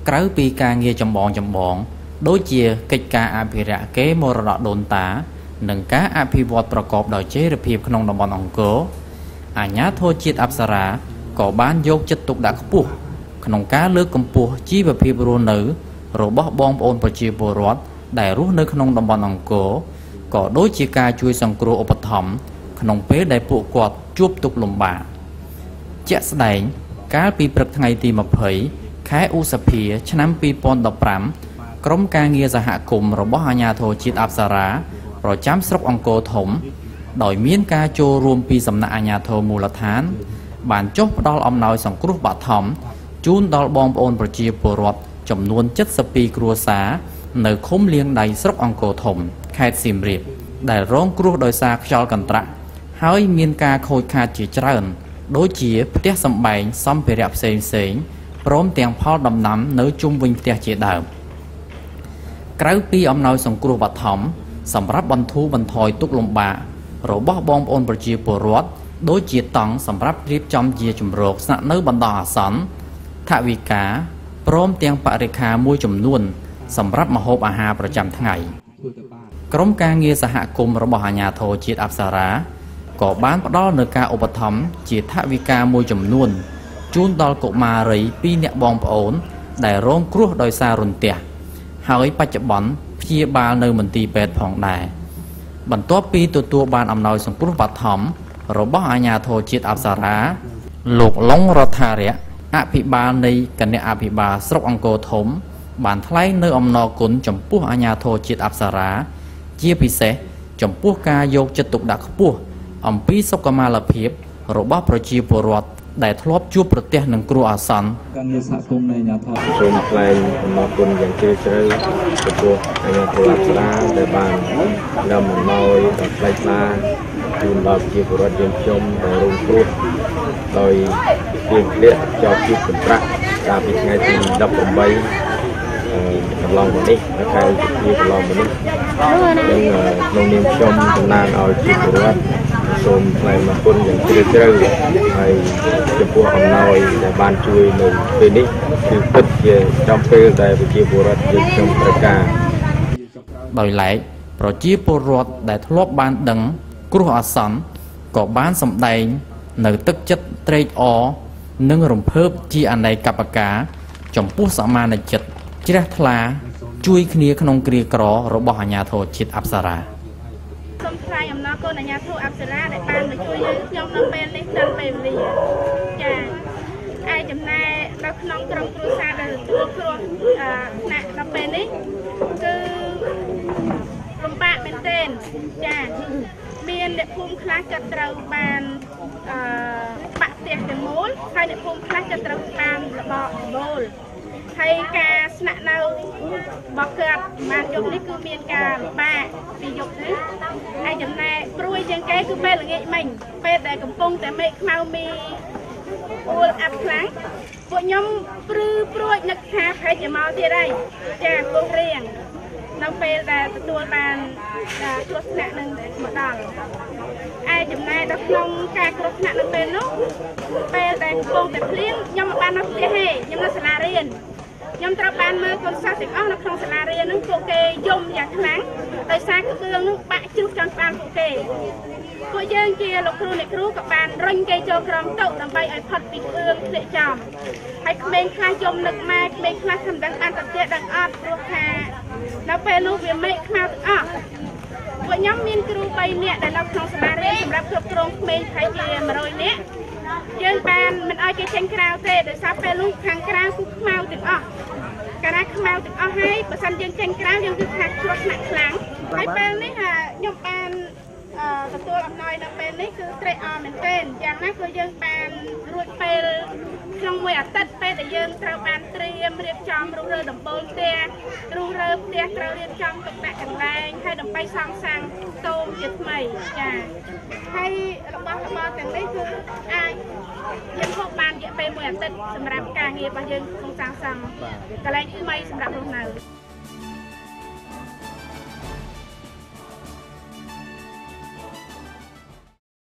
ក្រៅពីការងារចម្បងៗដូចជាកិច្ចការអភិរក្សកេរមរតកដូនតា និងការអភិវឌ្ឍប្រកបដោយចីរភាពក្នុងតំបន់អង្គរ អាជ្ញាធរជាតិអប្សរាក៏បានយកចិត្តទុកដាក់ខ្ពស់ក្នុងការលើកកម្ពស់ជីវភាពរស់នៅរបស់បងប្អូនប្រជាពលរដ្ឋដែលរស់នៅក្នុងតំបន់អង្គរ ក៏ដូចជាការជួយសង្គ្រោះឧបត្ថម្ភក្នុងពេលដែលពួកគាត់ជួបទុក្ខលំបាក។ ជាក់ស្ដែង កាលពីព្រឹកថ្ងៃទី20 ខែឧសភា ឆ្នាំ2015 ក្រុមការងារសហគមន៍របស់អាជ្ញាធរជាតិអប្សរាប្រចាំស្រុកអង្គរធំ ដោយមានការចូលរួមពីសំណាក់អាជ្ញាធរមូលដ្ឋាន បានចុះផ្ដល់អំណោយសង្គ្រោះបឋមជូនដល់បងប្អូនប្រជាពលរដ្ឋចំនួន72គ្រួសារនៅឃុំលៀងដៃ ស្រុកអង្គរធំ ខេត្តសៀមរាប ដែលរងគ្រោះដោយសារខ្យល់កន្ត្រាក់ ហើយមានការខូចខាតជាច្រើន ដូចជាផ្ទះសម្បែង សម្ភារៈផ្សេងៗ ព្រមទាំងផលដំណាំនៅជុំវិញផ្ទះជាដើម។ ក្រៅពីអំណោយសង្គ្រោះបឋមសម្រាប់បន្ធូរបន្ថយទុក្ខលំបាករបស់បងប្អូនប្រជាពលរដ្ឋ ដូចជាតង់សម្រាប់រៀបចំជាជម្រកស្នាក់នៅបណ្ដោះអាសន្ន ថវិកា ព្រមទាំងបរិក្ខារមួយចំនួនសម្រាប់ម្ហូបអាហារប្រចាំថ្ងៃ ក្រុមការងារសហគមន៍របស់អាជ្ញាធរជាតិអប្សរាក៏បានផ្ដល់នូវការឧបត្ថម្ភជាថវិកាមួយចំនួនជូនដល់កុមារី 2 នាក់បងប្អូនដែលរងគ្រោះដោយសាររន្ទះ ហើយបច្ចុប្បន្នព្យាបាលនៅមន្ទីរពេទ្យផងដែរ។ បន្ទាប់ពីទទួលបានអំណោយសង្គ្រោះបឋមរបស់អាជ្ញាធរជាតិអប្សរា លោកឡុងរដ្ឋារៈ អភិបាលនៃគណៈអភិបាលស្រុកអង្គរធំ បានថ្លែងនៅអំណរគុណចំពោះអាជ្ញាធរជាតិអប្សរា ជាពិសេសចំពោះការយកចិត្តទុកដាក់ខ្ពស់អំពីសុខុមាលភាពរបស់ប្រជាពលរដ្ឋដែលធ្លាប់ជួបប្រទះនឹងគ្រោះអាសន្ន។ ការងារសហគមន៍នៃអាជ្ញាធរ សូមថ្លែងអំណរគុណយ៉ាងជ្រាលជ្រៅចំពោះអាជ្ញាធរអប្សរា ដែលបាននំអំណោយដ៏ថ្លៃថ្លាជូនដល់ប្រជាពលរដ្ឋយើងខ្ញុំ ដែលរងគ្រោះដោយភ្លៀងធ្លាក់ចោលជីកកន្ត្រាក់ កាលពីថ្ងៃទី18កន្លងមកនេះ ខែឧសភាកន្លងមកនេះ។ និងក្នុងនាមខ្ញុំតំណាងឲ្យប្រជាពលរដ្ឋ សូមថ្លែងអំណរគុណយ៉ាងជ្រាលជ្រៅ ហើយចំពោះអំណោយដែលបានជួយនៅពេលនេះ គឺពិតជាចំពេលដែលប្រជាពលរដ្ឋយើងខ្ញុំត្រូវការ។ ដោយឡែក ប្រជាពលរដ្ឋដែលធ្លាប់បានដឹងគ្រោះអាសន្ន ក៏បានសម្ដែងនៅទឹកចិត្តត្រេកអរ និងរំភើបជាអនេកប្បការចំពោះសមានចិត្តជ្រះថ្លាជួយគ្នាក្នុងគ្រាក្ររបស់អាជ្ញាធរជាតិអប្សរា។ សូមថ្លែងអំណរគុណអាជ្ញាធរអប្សរា ដែលបានមកជួយយើងខ្ញុំនៅពេលនេះទាន់ពេលវេលា ចា៎។ ឯចំណែកនៅក្នុងក្រុមគ្រួសារដែលទទួលគ្រោះថ្នាក់ដល់ពេលនេះ គឺលំបាកមែនទែន ចា៎។ មានអ្នកភូមិខ្លះក៏ត្រូវបានអឺបាក់ផ្ទះទាំងមូល ហើយអ្នកភូមិខ្លះក៏ត្រូវបានរបកដបូល ហើយការស្នាក់នៅរបស់គាត់បានយប់នេះ គឺមានការលំបាកពីយប់នេះ។ ហើយចំណែកព្រួយជាងគេ គឺពេលល្ងាចមិញ ពេលដែលកំពុងតែមេឃខ្មៅមីអួលអាប់ខ្លាំង ពួកខ្ញុំព្រឺព្រួចនឹកថាប្រហែលជាមកទៀតហើយ ចា ពុះរៀងនៅពេលដែលទទួលបានគ្រោះថ្នាក់នឹងមកដល់។ ឯចំណែកដល់ក្នុងការគ្រោះថ្នាក់នៅពេលនោះ ពេលដែលកំពុងតែភ្លៀង ខ្ញុំមិនបាននៅផ្ទះទេ ខ្ញុំនៅសាលារៀន។ ខ្ញុំត្រូវបានមើលកូនសិស្សទាំងអស់នៅក្នុងសាលារៀនហ្នឹង ពួកគេយំយ៉ាងខ្លាំង ដោយសារក្បឿងហ្នឹងបាក់ជ្រុះចំក្បាលពួកគេ។ ពួកយើងជាលោកគ្រូអ្នកគ្រូក៏បានរុញគេចូលក្រោមតុ ដើម្បីឲ្យផុតពីក្បឿងធ្លាក់ចំ។ ហើយក្មេងខ្លះយំនឹកម៉ែ ក្មេងខ្លះមិនដឹងបានទៅផ្ទះដឹងអត់ ព្រោះថានៅពេលនោះវាមេឃខ្មៅទាំងអស់។ ពួកខ្ញុំមានគ្រូ3នាក់ដែលនៅក្នុងសាលារៀន សម្រាប់គ្រប់គ្រងក្មេងប្រហែលជា100នាក់ យើងបានមិនឲ្យគេចេញក្រៅទេ ដោយសារពេលនោះខាងក្រៅគឺខ្មៅទាំងអស់។ កាលណាខ្មៅទាំងអស់ហើយ បើសិនយើងចេញក្រៅ យើងគឺថាគ្រោះថ្នាក់ខ្លាំង។ ហើយពេលនេះខ្ញុំបានទទួលអំណោយនៅពេលនេះ គឺត្រេកអរមែនទែន។ យ៉ាងណាក៏យើងបានរួចពេលក្នុងមួយអាទិត្យ ពេលដែលយើងត្រូវបានត្រៀមរៀបចំរុះរើដំបូលផ្ទះ រុះរើផ្ទះ ត្រូវរៀបចំទុកដាក់កន្លែង ហើយដើម្បីសង់សាំងតូមជាថ្មី ចា៎។ ហើយរបស់របរទាំងនេះ គឺអាចយើងហូបបានរយៈពេលមួយអាទិត្យ សម្រាប់ការងាររបស់យើងក្នុងសាងសង់កន្លែងថ្មីសម្រាប់រស់នៅ។